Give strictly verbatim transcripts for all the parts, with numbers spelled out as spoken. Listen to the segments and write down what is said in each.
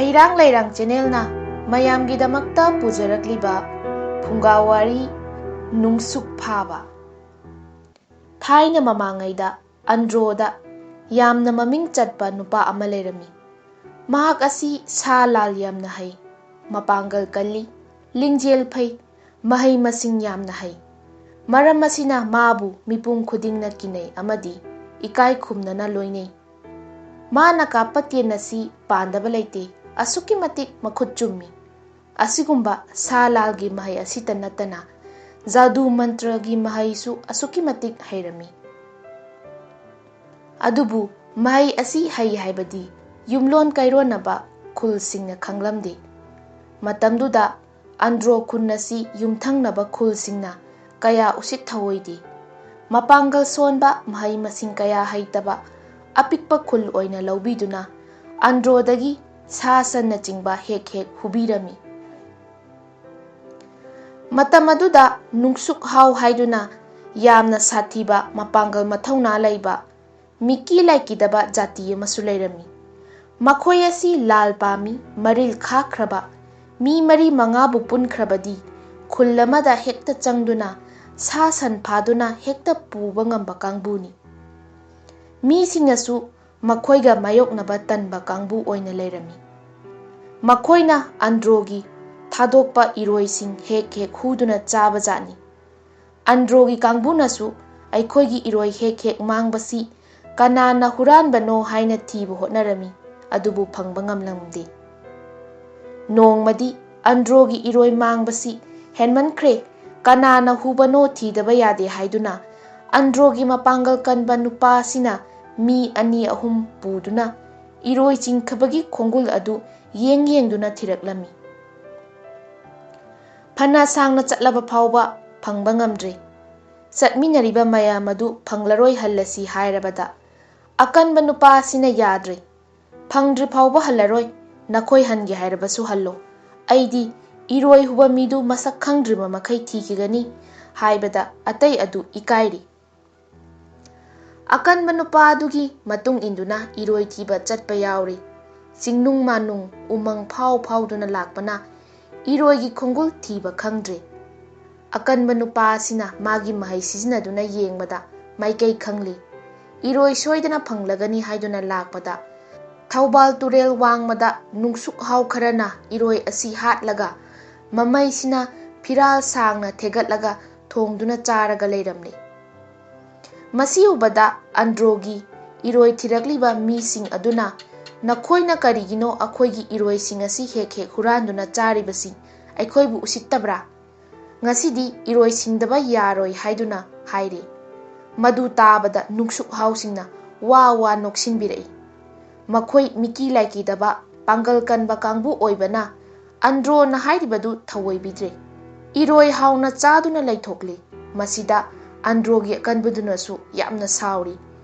ꯍꯩꯔꯥꯡ ꯂꯩꯔꯥꯡ ꯆꯦꯅꯦꯜꯅ ꯃꯌꯥꯝꯒꯤꯗꯃꯛꯇ ꯄꯨꯖꯔꯛꯂꯤꯕ ꯐꯨꯡꯒꯥ ꯋꯥꯔꯤ, ꯅꯨꯡꯁꯨꯛ ꯐꯥꯕ꯫ ꯊꯥꯏꯅ ꯃꯃꯥꯡꯉꯩꯗ ꯑꯟꯗ꯭ꯔꯣꯗ ꯌꯥꯝꯅ ꯃꯃꯤꯡ ꯆꯠꯄ ꯅꯨꯄꯥ ꯑꯃ ꯂꯩꯔꯝꯃꯤ꯫ ꯃꯍꯥꯛ ꯑꯁꯤ ꯁꯥ ꯂꯥꯜ ꯌꯥꯝꯅ ꯍꯩ, ꯃꯄꯥꯡꯒꯜ ꯀꯜꯂꯤ, ꯂꯤꯡꯖꯦꯜ ꯐꯩ, ꯃꯍꯩ ꯃꯁꯤꯡ ꯌꯥꯝꯅ ꯍꯩ꯫ ꯃꯔꯝ ꯑꯁꯤꯅ ꯃꯥꯕꯨ ꯃꯤꯄꯨꯝ ꯈꯨꯗꯤꯡꯅ ꯀꯤꯅꯩ ꯑꯃꯗꯤ ꯏꯀꯥꯏ ꯈꯨꯝꯅꯅ ꯂꯣꯏꯅꯩ꯫ ꯃꯥꯅ ꯀꯥꯞꯄ ꯇꯦꯟ ꯑꯁꯤ ꯄꯥꯟꯗꯕ ꯂꯩꯇꯦ, ꯑꯁꯨꯛꯀꯤ ꯃꯇꯤꯛ ꯃꯈꯨꯠ ꯆꯨꯝꯃꯤ꯫ ꯑꯁꯤꯒꯨꯝꯕ ꯁꯥ ꯂꯥꯜꯒꯤ ꯃꯍꯩ ꯑꯁꯤꯇ ꯅꯠꯇꯅ ꯖꯥꯗꯨ ꯃꯟꯇ꯭ꯔꯒꯤ ꯃꯍꯩꯁꯨ ꯑꯁꯨꯛꯀꯤ ꯃꯇꯤꯛ ꯍꯩꯔꯝꯃꯤ꯫ ꯑꯗꯨꯕꯨ ꯃꯍꯩ ꯑꯁꯤ ꯍꯩ ꯍꯥꯏꯕꯗꯤ ꯌꯨꯝꯂꯣꯟ ꯀꯩꯔꯣꯟꯅꯕ ꯈꯨꯜꯁꯤꯡꯅ ꯈꯪꯂꯝꯗꯦ꯫ ꯃꯇꯝꯗꯨꯗ ꯑꯟꯗ꯭ꯔꯣ ꯈꯨꯟ ꯑꯁꯤ ꯌꯨꯝꯊꯪꯅꯕ ꯈꯨꯜꯁꯤꯡꯅ ꯀꯌꯥ ꯎꯁꯤꯠ ꯊꯑꯣꯏꯗꯦ꯫ ꯃꯄꯥꯡꯒꯜ ꯁꯣꯟꯕ, ꯃꯍꯩ ꯃꯁꯤꯡ ꯀꯌꯥ ꯍꯩꯇꯕ ꯑꯄꯤꯛꯄ ꯈꯨꯜ ꯑꯣꯏꯅ ꯂꯧꯕꯤꯗꯨꯅ ꯑꯟꯗ꯭ꯔꯣꯗꯒꯤ ꯁꯥ ꯁꯟꯅꯆꯤꯡꯕ ꯍꯦꯛ ꯍꯦꯛ ꯍꯨꯕꯤꯔꯝꯃꯤ꯫ ꯃꯇꯝ ꯑꯗꯨꯗ ꯅꯨꯡꯁꯨꯛ ꯍꯥꯎ ꯍꯥꯏꯗꯨꯅ ꯌꯥꯝꯅ ꯁꯥꯊꯤꯕ, ꯃꯄꯥꯡꯒꯜ ꯃꯊꯧꯅꯥ ꯂꯩꯕ, ꯃꯤꯀꯤ ꯂꯥꯏꯀꯤꯗꯕ ꯖꯥꯇꯤ ꯑꯃꯁꯨ ꯂꯩꯔꯝꯃꯤ꯫ ꯃꯈꯣꯏ ꯑꯁꯤ ꯂꯥꯜ ꯄꯥꯝꯃꯤ, ꯃꯔꯤꯜ ꯈꯥꯈ꯭ꯔꯕ, ꯃꯤ ꯃꯔꯤ ꯃꯉꯥꯕꯨ ꯄꯨꯟꯈ꯭ꯔꯕꯗꯤ ꯈꯨꯜ ꯑꯃꯗ ꯍꯦꯛꯇ ꯆꯪꯗꯨꯅ ꯁꯥ ꯁꯟ ꯐꯥꯗꯨꯅ ꯍꯦꯛꯇ ꯄꯨꯕ ꯉꯝꯕ ꯀꯥꯡꯕꯨꯅꯤ꯫ ꯃꯤꯁꯤꯡꯅꯁꯨ ꯃꯈꯣꯏꯒ ꯃꯥꯌꯣꯛꯅꯕ ꯇꯟꯕ ꯀꯥꯡꯕꯨ ꯑꯣꯏꯅ ꯂꯩꯔꯝꯃꯤ꯫ ꯃꯈꯣꯏꯅ ꯑꯟꯗ꯭ꯔꯣꯒꯤ ꯊꯥꯗꯣꯛꯄ ꯏꯔꯣꯏꯁꯤꯡ ꯍꯦꯛ ꯍꯦꯛ ꯍꯨꯗꯨꯅ ꯆꯥꯕ ꯖꯥꯠꯅꯤ꯫ ꯑꯟꯗ꯭ꯔꯣꯒꯤ ꯀꯥꯡꯕꯨꯅꯁꯨ ꯑꯩꯈꯣꯏꯒꯤ ꯏꯔꯣꯏ ꯍꯦꯛ ꯍꯦꯛ ꯃꯥꯡꯕꯁꯤ ꯀꯅꯥꯅ ꯍꯨꯔꯥꯟꯕꯅꯣ ꯍꯥꯏꯅ ꯊꯤꯕ ꯍꯣꯠꯅꯔꯝꯃꯤ, ꯑꯗꯨꯕꯨ ꯐꯪꯕ ꯉꯝꯂꯝꯗꯦ꯫ ꯅꯣꯡꯃꯗꯤ ꯑꯟꯗ꯭ꯔꯣꯒꯤ ꯏꯔꯣꯏ ꯃꯥꯡꯕꯁꯤ ꯍꯦꯟꯃꯟꯈ꯭ꯔꯦ, ꯀꯅꯥꯅ ꯍꯨꯕꯅꯣ ꯊꯤꯗꯕ ꯌꯥꯗꯦ ꯍꯥꯏꯗꯨꯅ ꯑꯟꯗ꯭ꯔꯣꯒꯤ ꯃꯄꯥꯡꯒꯜ ꯀꯟꯕ ꯅꯨꯄꯥ ꯑꯁꯤꯅ ꯃꯤ ꯑꯅꯤ ꯑꯍꯨꯝ ꯄꯨꯗꯨꯅ ꯏꯔꯣꯏ ꯆꯤꯡꯈꯕꯒꯤ ꯈꯣꯡꯒꯨꯜ ꯑꯗꯨ ꯌꯦꯡ ꯌꯦꯡꯗꯨꯅ ꯊꯤꯔꯛꯂꯝꯃꯤ꯫ ꯐꯅ ꯁꯥꯡꯅ ꯆꯠꯂꯕ ꯐꯥꯎꯕ ꯐꯪꯕ ꯉꯝꯗ꯭ꯔꯦ꯫ ꯆꯠꯃꯤꯟꯅꯔꯤꯕ ꯃꯌꯥꯝ ꯑꯗꯨ ꯐꯪꯂꯔꯣꯏ ꯍꯜꯂꯁꯤ ꯍꯥꯏꯔꯕꯗ ꯑꯀꯟꯕ ꯅꯨꯄꯥ ꯑꯁꯤꯅ ꯌꯥꯗ꯭ꯔꯦ꯫ "ꯐꯪꯗ꯭ꯔꯤ ꯐꯥꯎꯕ ꯍꯜꯂꯔꯣꯏ, ꯅꯈꯣꯏ ꯍꯟꯒꯦ ꯍꯥꯏꯔꯕꯁꯨ ꯍꯜꯂꯣ꯫ ꯑꯩꯗꯤ ꯏꯔꯣꯏ ꯍꯨꯕ ꯃꯤꯗꯨ ꯃꯁꯛ ꯈꯪꯗ꯭ꯔꯤꯕ ꯃꯈꯩ ꯊꯤꯈꯤꯒꯅꯤ" ꯍꯥꯏꯕꯗ ꯑꯇꯩ ꯑꯗꯨ ꯏꯀꯥꯏꯔꯤ꯫ ꯑꯀꯟꯕ ꯅꯨꯄꯥ ꯑꯗꯨꯒꯤ ꯃꯇꯨꯡ ꯏꯟꯗꯨꯅ ꯏꯔꯣꯏ ꯊꯤꯕ ꯆꯠꯄ ꯌꯥꯎꯔꯤ꯫ ꯆꯤꯡꯅꯨꯡ ꯃꯥꯅꯨꯡ ꯎꯃꯪ ꯐꯥꯎ ꯐꯥꯎꯗꯨꯅ ꯂꯥꯛꯄꯅ ꯏꯔꯣꯏꯒꯤ ꯈꯣꯡꯒꯨꯜ ꯊꯤꯕ ꯈꯪꯗ꯭ꯔꯦ꯫ ꯑꯀꯟꯕ ꯅꯨꯄꯥ ꯑꯁꯤꯅ ꯃꯥꯒꯤ ꯃꯍꯩ ꯁꯤꯖꯤꯟꯅꯗꯨꯅ ꯌꯦꯡꯕꯗ ꯃꯥꯏꯀꯩ ꯈꯪꯂꯤ꯫ ꯏꯔꯣꯏ ꯁꯣꯏꯗꯅ ꯐꯪꯂꯒꯅꯤ ꯍꯥꯏꯗꯨꯅ ꯂꯥꯛꯄꯗ, ꯊꯧꯕꯥꯜ ꯇꯨꯔꯦꯜ ꯋꯥꯡꯃꯗ ꯅꯨꯡꯁꯨꯛ ꯍꯥꯎ ꯈꯔꯅ ꯏꯔꯣꯏ ꯑꯁꯤ ꯍꯥꯠꯂꯒ ꯃꯃꯩꯁꯤꯅ ꯐꯤꯔꯥꯜ ꯁꯥꯡꯅ ꯊꯦꯒꯠꯂꯒ ꯊꯣꯡꯗꯨꯅ ꯆꯥꯔꯒ ꯂꯩꯔꯝꯂꯤ꯫ ꯃꯁꯤ ꯎꯕꯗ ꯑꯟꯗ꯭ꯔꯣꯒꯤ ꯏꯔꯣꯏ ꯊꯤꯔꯛꯂꯤꯕ ꯃꯤꯁꯤꯡ ꯑꯗꯨꯅ, "ꯅꯈꯣꯏꯅ ꯀꯔꯤꯒꯤꯅꯣ ꯑꯩꯈꯣꯏꯒꯤ ꯏꯔꯣꯏꯁꯤꯡ ꯑꯁꯤ ꯍꯦꯛ ꯍꯦꯛ ꯍꯨꯔꯥꯟꯗꯨꯅ ꯆꯥꯔꯤꯕꯁꯤ? ꯑꯩꯈꯣꯏꯕꯨ ꯎꯁꯤꯠꯇꯕ꯭ꯔꯥ? ꯉꯁꯤꯗꯤ ꯏꯔꯣꯏ ꯁꯤꯡꯗꯕ ꯌꯥꯔꯣꯏ" ꯍꯥꯏꯗꯨꯅ ꯍꯥꯏꯔꯤ꯫ ꯃꯗꯨ ꯇꯥꯕꯗ ꯅꯨꯡꯁꯨꯛ ꯍꯥꯎꯁꯤꯡꯅ ꯋꯥ ꯋꯥ ꯅꯣꯛꯁꯤꯟꯕꯤꯔꯛꯏ꯫ ꯃꯈꯣꯏ ꯃꯤꯀꯤ ꯂꯥꯏꯀꯤꯗꯕ, ꯄꯥꯡꯒꯜ ꯀꯟꯕ ꯀꯥꯡꯕꯨ ꯑꯣꯏꯕꯅ ꯑꯟꯗ꯭ꯔꯣꯅ ꯍꯥꯏꯔꯤꯕꯗꯨ ꯊꯧꯑꯣꯏꯕꯤꯗ꯭ꯔꯦ꯫ ꯏꯔꯣꯏ ꯍꯥꯎꯅ ꯆꯥꯗꯨꯅ ꯂꯩꯊꯣꯛꯂꯤ꯫ ꯃꯁꯤꯗ ꯑꯟꯗ꯭ꯔꯣꯒꯤ ꯑꯀꯟꯕꯗꯨꯅꯁꯨ ꯌꯥꯝꯅ ꯁꯥꯎꯔꯤ꯫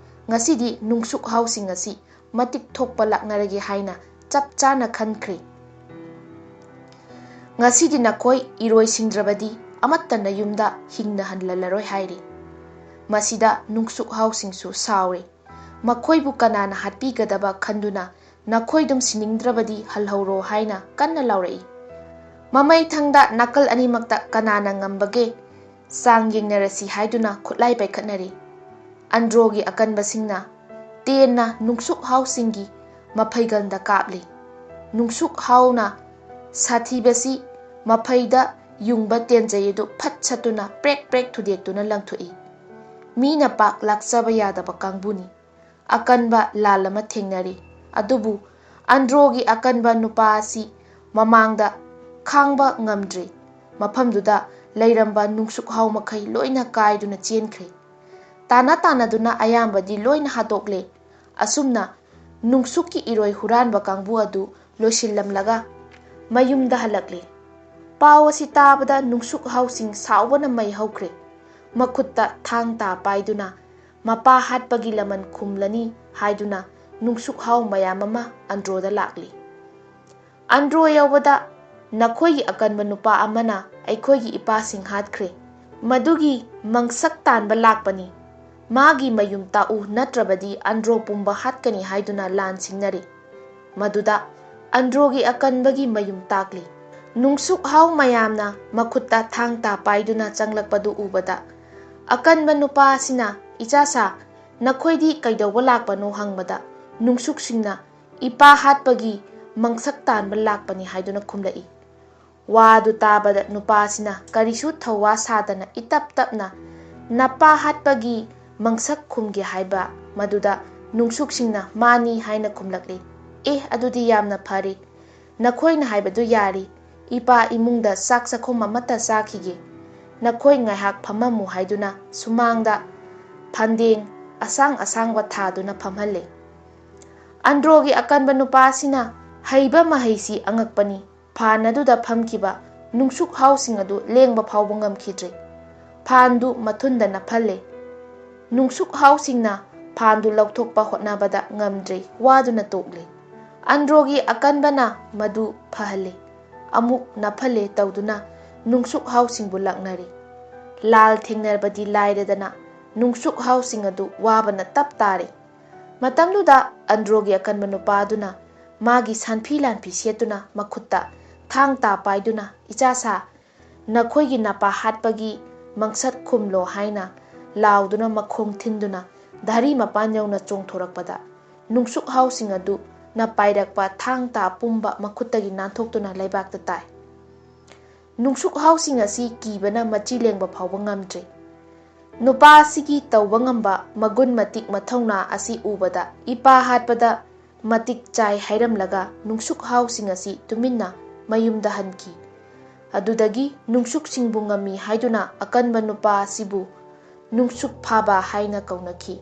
"ꯉꯁꯤꯗꯤ ꯅꯨꯡꯁꯨꯛ ꯍꯥꯎꯁꯤꯡ ꯑꯁꯤ ꯃꯇꯤꯛ ꯊꯣꯛꯄ ꯂꯥꯛꯅꯔꯒꯦ" ꯍꯥꯏꯅ ꯆꯞ ꯆꯥꯅ ꯈꯟꯈ꯭ꯔꯦ꯫ "ꯉꯁꯤꯗꯤ ꯅꯈꯣꯏ ꯏꯔꯣꯏ ꯁꯤꯡꯗ꯭ꯔꯕꯗꯤ ꯑꯃꯠꯇ ꯅꯌꯨꯝꯗ ꯍꯤꯡꯅ ꯍꯜꯂꯜꯂꯔꯣꯏ" ꯍꯥꯏꯔꯤ꯫ ꯃꯁꯤꯗ ꯅꯨꯡꯁꯨꯛ ꯍꯥꯎꯁꯤꯡꯁꯨ ꯁꯥꯎꯔꯦ꯫ ꯃꯈꯣꯏꯕꯨ ꯀꯅꯥꯅ ꯍꯥꯠꯄꯤꯒꯗꯕ ꯈꯟꯗꯨꯅ, "ꯅꯈꯣꯏꯗꯨꯝ ꯁꯤꯅꯤꯡꯗ꯭ꯔꯕꯗꯤ ꯍꯜꯍꯧꯔꯣ" ꯍꯥꯏꯅ ꯀꯟꯅ ꯂꯥꯎꯔꯛꯏ꯫ ꯃꯃꯩ ꯊꯪꯗ ꯅꯥꯀꯜ ꯑꯅꯤꯃꯛꯇ ꯀꯅꯥꯅ ꯉꯝꯕꯒꯦ ꯆꯥꯡ ꯌꯦꯡꯅꯔꯁꯤ ꯍꯥꯏꯗꯨꯅ ꯈꯨꯠꯂꯥꯏ ꯄꯥꯏꯈꯠꯅꯔꯤ꯫ ꯑꯟꯗ꯭ꯔꯣꯒꯤ ꯑꯀꯟꯕꯁꯤꯡꯅ ꯇꯦꯟꯅ ꯅꯨꯡꯁꯨꯛ ꯍꯥꯎꯁꯤꯡꯒꯤ ꯃꯐꯩꯒꯜꯗ ꯀꯥꯞꯂꯤ꯫ ꯅꯨꯡꯁꯨꯛ ꯍꯥꯎꯅ ꯁꯥꯊꯤꯕꯁꯤ ꯃꯐꯩꯗ ꯌꯨꯡꯕ ꯇꯦꯟꯖꯩ ꯑꯗꯨ ꯐꯠ ꯁꯠꯇꯨꯅ ꯄ꯭ꯔꯦꯛ ꯄ꯭ꯔꯦꯛ ꯊꯨꯗꯦꯛꯇꯨꯅ ꯂꯪꯊꯣꯛꯏ꯫ ꯃꯤꯅ ꯄꯥꯛ ꯂꯥꯛꯆꯕ ꯌꯥꯗꯕ ꯀꯥꯡꯕꯨꯅꯤ꯫ ꯑꯀꯟꯕ ꯂꯥꯟ ꯑꯃ ꯊꯦꯡꯅꯔꯤ꯫ ꯑꯗꯨꯕꯨ ꯑꯟꯗ꯭ꯔꯣꯒꯤ ꯑꯀꯟꯕ ꯅꯨꯄꯥ ꯑꯁꯤ ꯃꯃꯥꯡꯗ ꯈꯥꯡꯕ ꯉꯝꯗ꯭ꯔꯤ꯫ ꯃꯐꯝꯗꯨꯗ ꯂꯩꯔꯝꯕ ꯅꯨꯡꯁꯨꯛ ꯍꯥꯎ ꯃꯈꯩ ꯂꯣꯏꯅ ꯀꯥꯏꯗꯨꯅ ꯆꯦꯟꯈ꯭ꯔꯦ꯫ ꯇꯥꯅ ꯇꯥꯅꯗꯨꯅ ꯑꯌꯥꯝꯕꯗꯤ ꯂꯣꯏꯅ ꯍꯥꯠꯇꯣꯛꯂꯦ꯫ ꯑꯁꯨꯝꯅ ꯅꯨꯡꯁꯨꯛꯀꯤ ꯏꯔꯣꯏ ꯍꯨꯔꯥꯟꯕ ꯀꯥꯡꯕꯨ ꯑꯗꯨ ꯂꯣꯏꯁꯤꯜꯂꯝꯂꯒ ꯃꯌꯨꯝꯗ ꯍꯜꯂꯛꯂꯦ꯫ ꯄꯥꯎ ꯑꯁꯤ ꯇꯥꯕꯗ ꯅꯨꯡꯁꯨꯛ ꯍꯥꯎꯁꯤꯡ ꯁꯥꯎꯕꯅ ꯃꯩ ꯍꯧꯈ꯭ꯔꯦ꯫ ꯃꯈꯨꯠꯇ ꯊꯥꯡ ꯇꯥ ꯄꯥꯏꯗꯨꯅ ꯃꯄꯥ ꯍꯥꯠꯄꯒꯤ ꯂꯃꯟ ꯈꯨꯝꯂꯅꯤ ꯍꯥꯏꯗꯨꯅ ꯅꯨꯡꯁꯨꯛ ꯍꯥꯎ ꯃꯌꯥꯝ ꯑꯃ ꯑꯟꯗ꯭ꯔꯣꯗ ꯂꯥꯛꯂꯤ꯫ ꯑꯟꯗ꯭ꯔꯣ ꯌꯧꯕꯗ, "ꯅꯈꯣꯏꯒꯤ ꯑꯀꯟꯕ ꯅꯨꯄꯥ ꯑꯃꯅ ꯑꯩꯈꯣꯏꯒꯤ ꯏꯄꯥꯁꯤꯡ ꯍꯥꯠꯈ꯭ꯔꯦ꯫ ꯃꯗꯨꯒꯤ ꯃꯪꯁꯛ ꯇꯥꯟꯕ ꯂꯥꯛꯄꯅꯤ꯫ ꯃꯥꯒꯤ ꯃꯌꯨꯝ ꯇꯥꯛꯎ, ꯅꯠꯇ꯭ꯔꯕꯗꯤ ꯑꯟꯗ꯭ꯔꯣ ꯄꯨꯝꯕ ꯍꯥꯠꯀꯅꯤ" ꯍꯥꯏꯗꯨꯅ ꯂꯥꯟ ꯁꯤꯡꯅꯔꯤ꯫ ꯃꯗꯨꯗ ꯑꯟꯗ꯭ꯔꯣꯒꯤ ꯑꯀꯟꯕꯒꯤ ꯃꯌꯨꯝ ꯇꯥꯛꯂꯤ꯫ ꯅꯨꯡꯁꯨꯛ ꯍꯥꯎ ꯃꯌꯥꯝꯅ ꯃꯈꯨꯠꯇ ꯊꯥꯡ ꯇꯥ ꯄꯥꯏꯗꯨꯅ ꯆꯪꯂꯛꯄꯗꯨ ꯎꯕꯗ, ꯑꯀꯟꯕ ꯅꯨꯄꯥ ꯑꯁꯤꯅ, "ꯏꯆꯥꯁꯥ, ꯅꯈꯣꯏꯗꯤ ꯀꯩꯗꯧꯕ ꯂꯥꯛꯄꯅꯣ?" ꯍꯪꯕꯗ, ꯅꯨꯡꯁꯨꯛꯁꯤꯡꯅ, "ꯏꯄꯥ ꯍꯥꯠꯄꯒꯤ ꯃꯪꯁꯛ ꯇꯥꯟꯕ ꯂꯥꯛꯄꯅꯤ" ꯍꯥꯏꯗꯨꯅ ꯈꯨꯝꯂꯛꯏ꯫ ꯋꯥꯗꯨ ꯇꯥꯕꯗ ꯅꯨꯄꯥ ꯑꯁꯤꯅ ꯀꯔꯤꯁꯨ ꯊꯧꯋꯥ ꯁꯥꯗꯅ ꯏꯇꯞ ꯇꯞꯅ, "ꯅꯄꯥ ꯍꯥꯠꯄꯒꯤ ꯃꯪꯁꯛ ꯈꯨꯝꯒꯦ ꯍꯥꯏꯕ?" ꯃꯗꯨꯗ ꯅꯨꯡꯁꯨꯛꯁꯤꯡꯅ, "ꯃꯥꯅꯤ" ꯍꯥꯏꯅ ꯈꯨꯝꯂꯛꯂꯤ꯫ "ꯑꯦ, ꯑꯗꯨꯗꯤ ꯌꯥꯝꯅ ꯐꯔꯦ꯫ ꯅꯈꯣꯏꯅ ꯍꯥꯏꯕꯗꯨ ꯌꯥꯔꯤ꯫ ꯏꯄꯥ ꯏꯃꯨꯡꯗ ꯆꯥꯛ ꯆꯥꯛꯈꯨꯝ ꯑꯃꯠꯇ ꯆꯥꯈꯤꯒꯦ꯫ ꯅꯈꯣꯏ ꯉꯥꯏꯍꯥꯛ ꯐꯝꯃꯝꯃꯨ" ꯍꯥꯏꯗꯨꯅ ꯁꯨꯃꯥꯡꯗ ꯐꯟꯗꯦꯡ ꯑꯁꯥꯡ ꯑꯁꯥꯡꯕ ꯊꯥꯗꯨꯅ ꯐꯝꯍꯜꯂꯦ꯫ ꯑꯟꯗ꯭ꯔꯣꯒꯤ ꯑꯀꯟꯕ ꯅꯨꯄꯥ ꯑꯁꯤꯅ ꯍꯩꯕ ꯃꯍꯩꯁꯤ ꯑꯉꯛꯄꯅꯤ꯫ ꯐꯥꯟ ꯑꯗꯨꯗ ꯐꯝꯈꯤꯕ ꯅꯨꯡꯁꯨꯛ ꯍꯥꯎꯁꯤꯡ ꯑꯗꯨ ꯂꯦꯡꯕ ꯐꯥꯎꯕ ꯉꯝꯈꯤꯗ꯭ꯔꯦ꯫ ꯐꯥꯟꯗꯨ ꯃꯊꯨꯟꯗ ꯅꯞꯍꯜꯂꯦ꯫ ꯅꯨꯡꯁꯨꯛ ꯍꯥꯎꯁꯤꯡꯅ ꯐꯥꯟꯗꯨ ꯂꯧꯊꯣꯛꯄ ꯍꯣꯠꯅꯕꯗ ꯉꯝꯗ꯭ꯔꯦ, ꯋꯥꯗꯨꯅ ꯇꯣꯛꯂꯦ꯫ ꯑꯟꯗ꯭ꯔꯣꯒꯤ ꯑꯀꯟꯕꯅ ꯃꯗꯨ ꯐꯍꯜꯂꯦ, ꯑꯃꯨꯛ ꯅꯞꯍꯜꯂꯦ ꯇꯧꯗꯨꯅ ꯅꯨꯡꯁꯨꯛ ꯍꯥꯎꯁꯤꯡꯕꯨ ꯂꯛꯅꯔꯤ꯫ ꯂꯥꯜ ꯊꯦꯡꯅꯔꯕꯗꯤ ꯂꯥꯏꯔꯗꯅ ꯅꯨꯡꯁꯨꯛ ꯍꯥꯎꯁꯤꯡ ꯑꯗꯨ ꯋꯥꯕꯅ ꯇꯞ ꯇꯥꯔꯦ꯫ ꯃꯇꯝꯗꯨꯗ ꯑꯟꯗ꯭ꯔꯣꯒꯤ ꯑꯀꯟꯕ ꯅꯨꯄꯥ ꯑꯗꯨꯅ ꯃꯥꯒꯤ ꯁꯟꯐꯤ ꯂꯥꯟꯐꯤ ꯁꯦꯠꯇꯨꯅ ꯃꯈꯨꯠꯇ ꯊꯥꯡ ꯇꯥ ꯄꯥꯏꯗꯨꯅ, "ꯏꯆꯥꯁꯥ, ꯅꯈꯣꯏꯒꯤ ꯅꯄꯥ ꯍꯥꯠꯄꯒꯤ ꯃꯪꯁꯠ ꯈꯨꯝꯂꯣ" ꯍꯥꯏꯅ ꯂꯥꯎꯗꯨꯅ ꯃꯈꯣꯡ ꯊꯤꯟꯗꯨꯅ ꯙꯔꯤ ꯃꯄꯥꯟ ꯌꯧꯅ ꯆꯣꯡꯊꯣꯔꯛꯄꯗ, ꯅꯨꯡꯁꯨꯛ ꯍꯥꯎꯁꯤꯡ ꯑꯗꯨꯅ ꯄꯥꯏꯔꯛꯄ ꯊꯥꯡ ꯇꯥ ꯄꯨꯝꯕ ꯃꯈꯨꯠꯇꯒꯤ ꯅꯥꯟꯊꯣꯛꯇꯨꯅ ꯂꯩꯕꯥꯛꯇ ꯇꯥꯏ꯫ ꯅꯨꯡꯁꯨꯛ ꯍꯥꯎꯁꯤꯡ ꯑꯁꯤ ꯀꯤꯕꯅ ꯃꯆꯤ ꯂꯦꯡꯕ ꯐꯥꯎꯕ ꯉꯝꯗ꯭ꯔꯦ꯫ ꯅꯨꯄꯥ ꯑꯁꯤꯒꯤ ꯇꯧꯕ ꯉꯝꯕ ꯃꯒꯨꯟ ꯃꯇꯤꯛ ꯃꯊꯧꯅꯥ ꯑꯁꯤ ꯎꯕꯗ, ꯏꯄꯥ ꯍꯥꯠꯄꯗ ꯃꯇꯤꯛ ꯆꯥꯏ ꯍꯥꯏꯔꯝꯂꯒ ꯅꯨꯡꯁꯨꯛ ꯍꯥꯎꯁꯤꯡ ꯑꯁꯤ ꯇꯨꯃꯤꯟꯅ ꯃꯌꯨꯝꯗ ꯍꯟꯈꯤ꯫ ꯑꯗꯨꯗꯒꯤ ꯅꯨꯡꯁꯨꯛꯁꯤꯡꯕꯨ ꯉꯝꯃꯤ ꯍꯥꯏꯗꯨꯅ ꯑꯀꯟꯕ ꯅꯨꯄꯥ ꯑꯁꯤꯕꯨ ꯅꯨꯡꯁꯨꯛ ꯐꯥꯕ ꯍꯥꯏꯅ ꯀꯧꯅꯈꯤ꯫